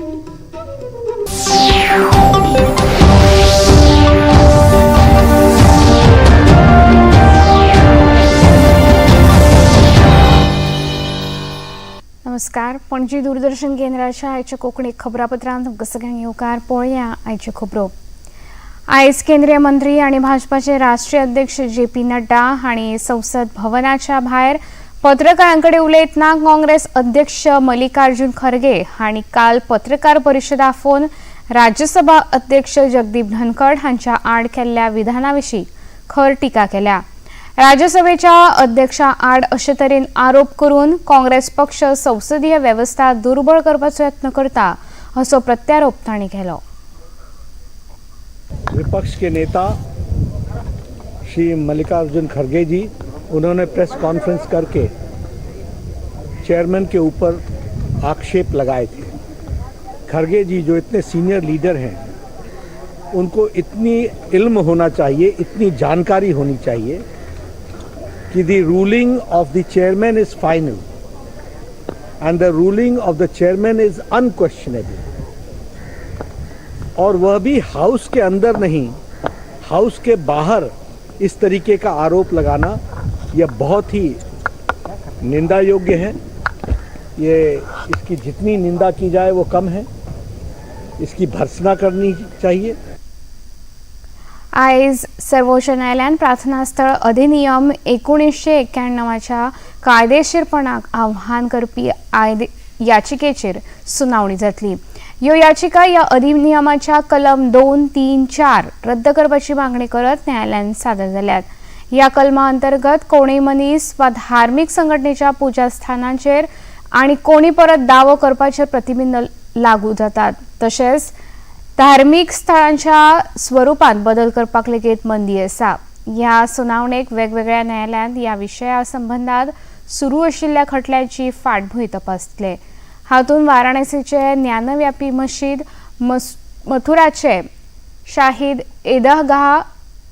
नमस्कार. पणजी दूरदर्शन केंद्राच्या आयच्या कोंकणी खबरापत्रांत तुमकां सगळ्यांक येवकार. पळोवया आयच्यो खबरो. आयज केंद्रीय मंत्री आनी भाजपाचे राष्ट्रीय अध्यक्ष जे पी नड्डा हांणी संसद भवनाच्या भायर पत्रकारां कडेन उलयतना काँग्रेस अध्यक्ष मल्लिकार्जुन खरगे हांणी काल पत्रकार परिशद आफोवन राज्यसभा अध्यक्ष जगदीप धनखड हांच्या आड केल्ल्या विधाना विशीं खर टिका केल्या. राज्यसभेच्या अध्यक्षा आड अशे तरेन आरोप करून काँग्रेस पक्ष संसदीय वेवस्था दुर्बळ करपाचो यत्न करता, असो प्रत्यारोप तांणी केलो. विपक्ष के नेता श्री मल्लिकार्जुन खड़गे जी, उन्होंने प्रेस कॉन्फ्रेंस करके चेयरमैन के ऊपर आक्षेप लगाए थे. खड़गे जी जो इतने सीनियर लीडर हैं, उनको इतनी इल्म होना चाहिए, इतनी जानकारी होनी चाहिए कि the ruling of the chairman is final and the ruling of the chairman is unquestionable. और वह भी हाउस के अंदर नहीं, हाउस के बाहर इस तरीके का आरोप लगाना, यह बहुत ही निंदा योग्य है. ये इसकी जितनी निंदा की जाए, वो कम है. इसकी भर्त्सना करनी चाहिए. आयज सर्वोच्च न्यायालयान प्रार्थना स्थळ अधिनियम 1991च्या कायदेशीरपणाक आव्हान करपी याचिकेचेर सुनावणी जातली. ह्यो याचिका ह्या अधिनियमाच्या कलम 2, 3, 4 रद्द करपाची मागणी करत न्यायालयान सादर जाल्यात. ह्या कलमा अंतर्गत कोणूय मनीस वा धार्मीक संघटनेच्या पुजा स्थानांचेर आनी कोणी परत दावो करपाचेर प्रतिबंध लागू जातात. तशेंच धार्मीक स्थळांच्या स्वरुपांत बदल करपाक लेगीत बंदी आसा. ह्या सुनावणेक वेगवेगळ्या न्यायालयांत ह्या विशया संबंदात सुरू आशिल्ल्या खटल्यांची फाटभूंय तपासतले. हातूंत वाराणसीचे ज्ञानव्यापी मशीद, मथुराचे शाहीद ईदगाह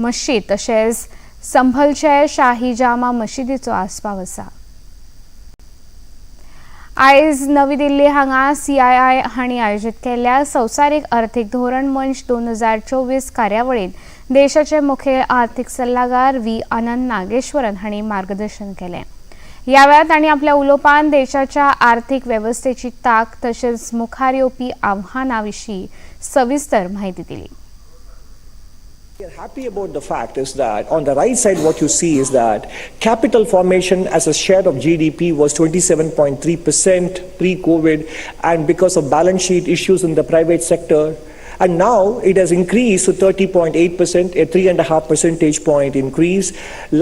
मशीद तशेंच संभलचे शाही जामा मशिदीचो आस्पाव आसा. आयज नवी दिल्ली हांगा सीआयआय हांणी आयोजीत केल्ल्या संवसारीक अर्थीक धोरण मंच 2024 कार्यावळींत देशाचे मुखेल आर्थीक सल्लागार व्ही आनंद नागेश्वरन हांणी मार्गदर्शन केलें. ह्या वेळार तांणी आपल्या उलोवपान देशाच्या आर्थीक वेवस्थेची तांक तशेंच मुखार येवपी आव्हानां विशीं सविस्तर म्हायती दिली. We are happy about the fact is that on the right side, what you see is that capital formation as a share of GDP was 27.3% pre-COVID, and because of balance sheet issues in the private sector, and now it has increased to 30.8%, a 3.5 percentage point increase,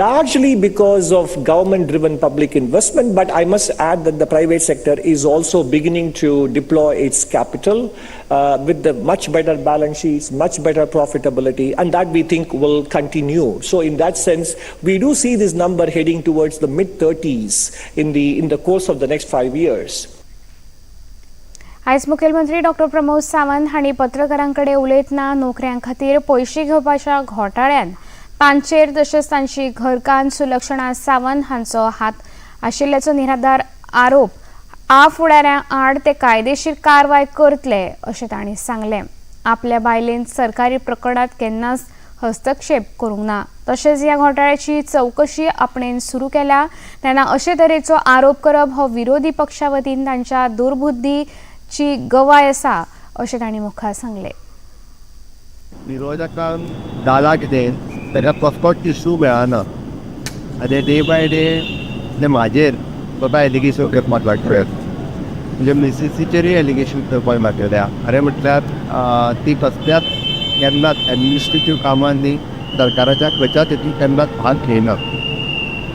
largely because of government-driven public investment. But I must add that the private sector is also beginning to deploy its capital with the much better balance sheets, much better profitability, and that we think will continue. So in that sense, we do see this number heading towards the mid-30s in the course of the next 5 years. आयज मुखेलमंत्री doctor Pramod Sawant हांणी पत्रकारां कडेन उलयतना नोकऱ्यां खातीर पयशे घेवपाच्या घोटाळ्यान तांचेर तशेंच तांची घरकान्न सुलक्षणा सावंत हांचो हात आशिल्ल्याचो निराधार आरोप आ फुडाऱ्यां आड ते कायदेशीर कारवाय करतले, अशें तांणी सांगलें. आपल्या बायलेन सरकारी प्रकरणात केन्नाच हस्तक्षेप करूंक ना, तशेंच ह्या घोटाळ्याची चवकशी आपणेन सुरू केल्या तेन्ना अशे तरेचो आरोप करप हो विरोधी पक्षा वतीन तांच्या दुर्बुद्धीची गवाय आसा, अशें तांणी मुखार सांगलें. विरोधकांक जाला कितें, ताका कसलोच इशू मेळना आनी डे बाय डे ते म्हाजेर स्वता एलिगेशन करपाक लागले. म्हणजे मिसीसीचेरूय एलिगेशन करपाक लागलेल्या. खरें म्हटल्यार ती कसल्याच केन्नाच एडमिनिस्ट्रेटीव कामांनी सरकाराच्या खंयच्याच हितून केन्नाच भाग घेयना.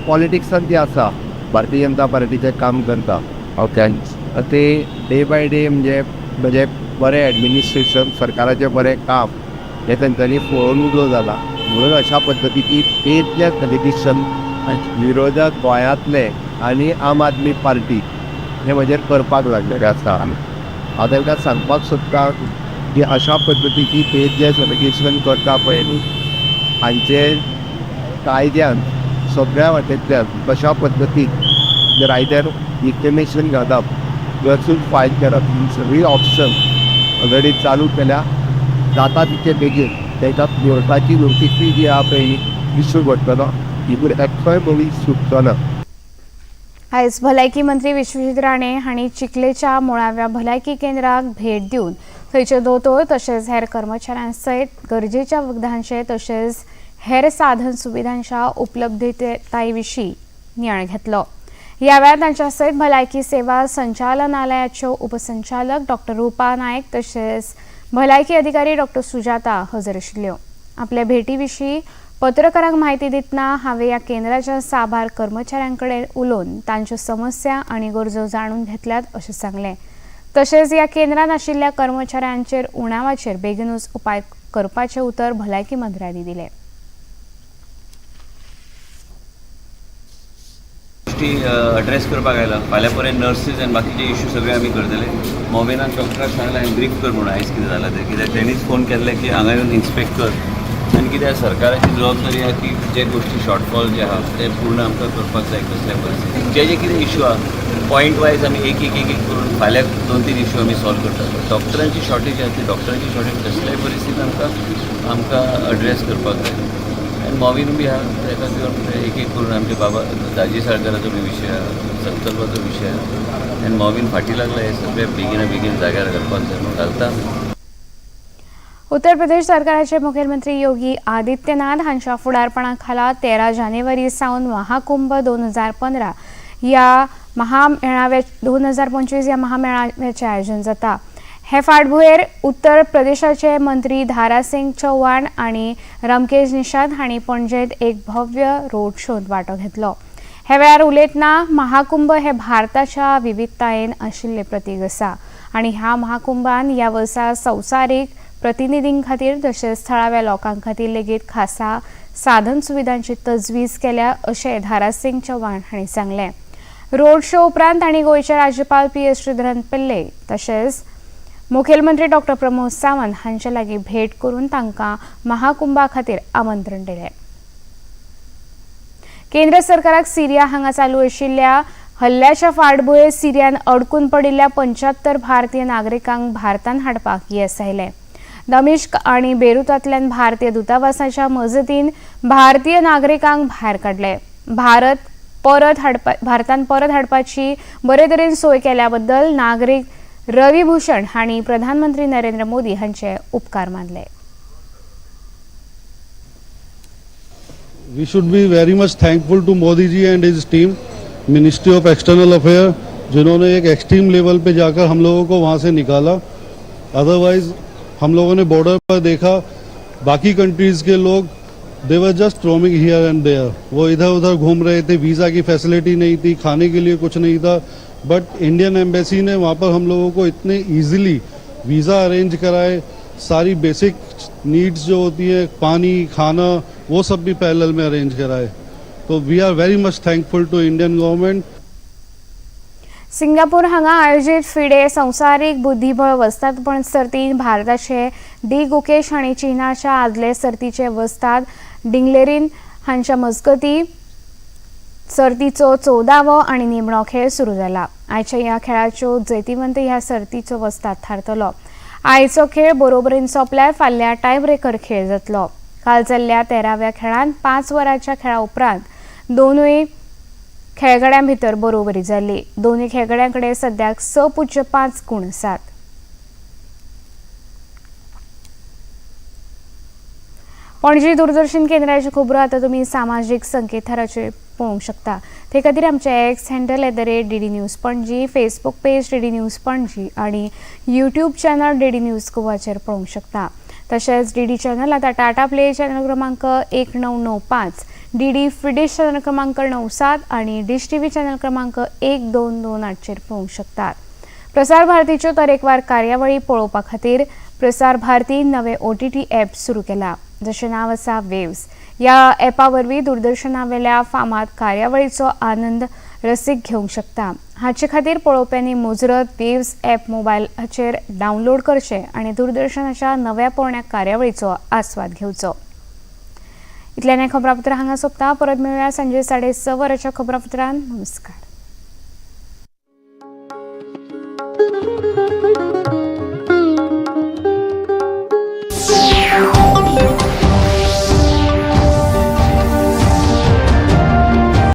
पॉलिटिक्सान ती आसा, भारतीय जनता पार्टीचें काम करता. ओके, ते डे बाय डे म्हणजे म्हणजे बरें एडमिनिस्ट्रेशन, सरकाराचें बरें काम हें तेंच्यांनी पळोवन उजो जाला, म्हणून अशा पद्दतीची पेडले एलिगेशन विरोधक गोंयांतले आनी आम आदमी पार्टी हे म्हजेर करपाक लागलेले आसा. हांव तांकां सांगपाक सोदता की अशा पद्दतीची बेजलेस एलिगेशन करता पळय न्ही, हांचेर कायद्यान सगळ्या वाटेंतल्यान कशा पद्दतीन जर आयदर डिफेमेशन घालप, लॉसूट फायल करप, ही सगळी ऑप्शन ऑलरेडी चालू केल्या. जाता तितके बेगीन तेच्या कोर्टाची नोटीसी जी आहा पळय इशू करतलो, हितून एकय मनीस सुटचो ना. आयज भलायकी मंत्री विश्वजीत राणे हांणी चिखलेच्या मुळाव्या भलायकी केंद्राक भेट दिवन थंयचे दोतोर तशेंच हेर कर्मचाऱ्यां सयत गरजेच्या वखदांचे तशेंच हेर साधन सुविधांच्या उपलब्धताये विशीं नियाळ घेतलो. ह्या वेळार तांच्या सयत भलायकी सेवा संचालनालयाच्यो उपसंचालक डॉक्टर रुपा नायक तशेंच भलायकी अधिकारी डॉक्टर सुजाता हजर आशिल्ल्यो. आपल्या भेटी विशीं पत्रकारांक म्हायती दितना हांवें ह्या केंद्राच्या साबार कर्मचाऱ्यां कडेन उलोवन तांच्यो समस्या आनी गरजो जाणून घेतल्यात अशें सांगलें. तशेंच ह्या केंद्रांत आशिल्ल्या कर्मचाऱ्यांचेर उणावाचेर बेगीनूच उपाय करपाचें उतर भलायकी मंत्र्यांनी दिलें. गोश्टी अड्रेस करपाक आयला. फाल्यां पर्यंत नर्सीस आनी बाकीचे इश्यू सगळे आमी करतले. मोमेनाक डॉक्टराक सांगलां हांवें, ब्रीफ कर म्हणून आयज कितें जालां तें, कित्याक तेणीच फोन केल्ले की हांगा येवन इन्स्पेक्ट कर. आनी कित्याक सरकाराची जबाबदारी आहा की जे गोश्टी शॉर्टफॉल जे आहा ते पूर्ण आमकां करपाक जाय. कसल्या परिस्थितीत जे जे कितें इश्यू आहा, पॉयंट वायज आमी एक एक एक एक करून फाल्यां दोन तीन इश्यू आमी सॉल्व करतात. डॉक्टरांची शॉर्टेज आहा, ती डॉक्टरांची शॉर्टेज कसल्याय परिस्थितीत आमकां अड्रेस करपाक जाय. आनी मॉवीन बी आहा, ताका घेवन एक एक करून आमचे बाबा दाजी साळकाराचो बी विशय आहा, संकल्पाचो विशय आहा. आनी मॉवीन फाटीं लागला, हे सगळे बेगिना बेगीन जाग्यार घालपाक जाय म्हणून घालता आमी. उत्तर प्रदेश सरकाराचे मुखेलमंत्री योगी आदित्यनाथ हांच्या फुडारपणा खाला 13 जानेवारी सावन महाकुंभ 2015 ह्या महामेळाव्या 2025 ह्या महामेळाव्याचें आयोजन जाता. हे फाटभुंयेर उत्तर प्रदेशाचे मंत्री धारासिंग चौहान आनी रमकेश निषाद हांणी पणजेंत एक भव्य रोड शोंत वांटो घेतलो. हे वेळार उलयतना महाकुंभ हे भारताच्या विविधतायेन आशिल्लें प्रतीक आसा आनी ह्या महाकुंभान ह्या वर्सा संवसारीक प्रतिनिधीं खातीर तशेंच थळाव्या लोकां खातीर लेगीत खासा साधन सुविधांची तजवीज केल्या अशें धारासिंग चौहान हांणी सांगलें. रोड शो उपरांत तांणी गोंयचे राज्यपाल पी एस श्रीधरन पिल्ले तशेंच मुखेलमंत्री डॉक्टर प्रमोद सावंत हांचे लागीं भेट करून तांकां महाकुंभा खातीर आमंत्रण दिलें. केंद्र सरकाराक सिरिया हांगा चालू आशिल्ल्या हल्ल्याच्या फाटभुंयेर सिरियान अडकून पडिल्ल्या 75 भारतीय नागरिकांक भारतांत हाडपाक येस आयलें. दमिश्क आनी बेरुतांतल्यान भारतीय दूतावासाच्या मजतीन भारतीय नागरिकांक भायर काडले. भारतान परत हाडपाची बरे तरेन सोय केल्या बद्दल नागरीक रवी भूषण हांणी प्रधानमंत्री नरेंद्र मोदी हांचे उपकार मानले. We should be very much thankful to Modi ji and his team, Ministry of External Affair, जिन्होंने एक एक्सट्रीम लेवल पे जाकर हम लोगों को वहाँ से निकाला. अदरवाइज हम लोगों ने बॉर्डर पर देखा, बाकी countries K log, they were just roaming here and there. वो इधर उधर घूम रहे थे. वीज़ा की फैसिलिटी नहीं थी, खाने के लिए कुछ नहीं था. बट इंडियन एम्बेसी ने वहाँ पर हम लोगों को इतने ईजिली वीज़ा अरेंज कराए, सारी बेसिक नीड्स जो होती है, पानी, खाना, वो सब भी पैरेलल में अरेंज कराए. तो we are very much thankful to Indian government. Singapore हांगा आयोजीत फिडे संवसारीक बुद्धिबळ वस्तादपण सर्तींत भारताचे डी गुकेश हांणी चीनाच्या आदले सर्तीचे वस्ताद डिंगलेरीन हांच्या मजगती सर्तीचो 14वो आनी निमणो खेळ सुरू जाला. आयच्या ह्या खेळाच्यो जैतिवंत ह्या सर्तीचो वस्ताद थारतलो. आयचो खेळ बरोबरीन सोंपल्यार फाल्यां टायब्रेकर खेळ जातलो. काल जाल्ल्या 13व्या खेळांत 5 वरांच्या खेळा उपरांत दोनूय खेळगड्यां भितर बरोबरी जाल्ली. दोनूय खेळगड्यां कडेन सद्याक 6-5 गूण आसात. पणजी दूरदर्शन केंद्राच्यो खबरो आतां तुमी सामाजीक संकेतथळाचेर पळोवंक शकता. ते खातीर आमचे X handle @DDNews Panaji, Facebook page DD News Panaji आनी यूट्यूब चॅनल डीडी न्यूज गोवाचेर पळोवंक शकता. तशेंच डीडी चॅनल आतां टाटा प्ले चॅनल क्रमांक 1995, डीडी फ्रीडिश चॅनल क्रमांक 97 आनी डिश टीव्ही चॅनल क्रमांक 1228चेर पळोवंक शकतात. प्रसार भारतीच्यो तरेकवार कार्यावळी पळोवपा खातीर प्रसार भारती नवे ओटीटी ॲप सुरू केला, जशें नांव आसा वेव्स. ह्या ॲपा वरवीं दूरदर्शनावेल्या फामाद कार्यावळीचो आनंद रसीक घेवंक शकता. हाचे खातीर पळोवप्यांनी मुजरत वेव्स ॲप मोबायलाचेर डावनलोड करचें आनी दूरदर्शनाच्या नव्या पोरण्या कार्यावळीचो आस्वाद घेवचो. इतल्यान हें खबरापत्र हांगा सोंपता. परत मेळुया सांजे 6:30 वरांच्या खबरापत्रान. नमस्कार.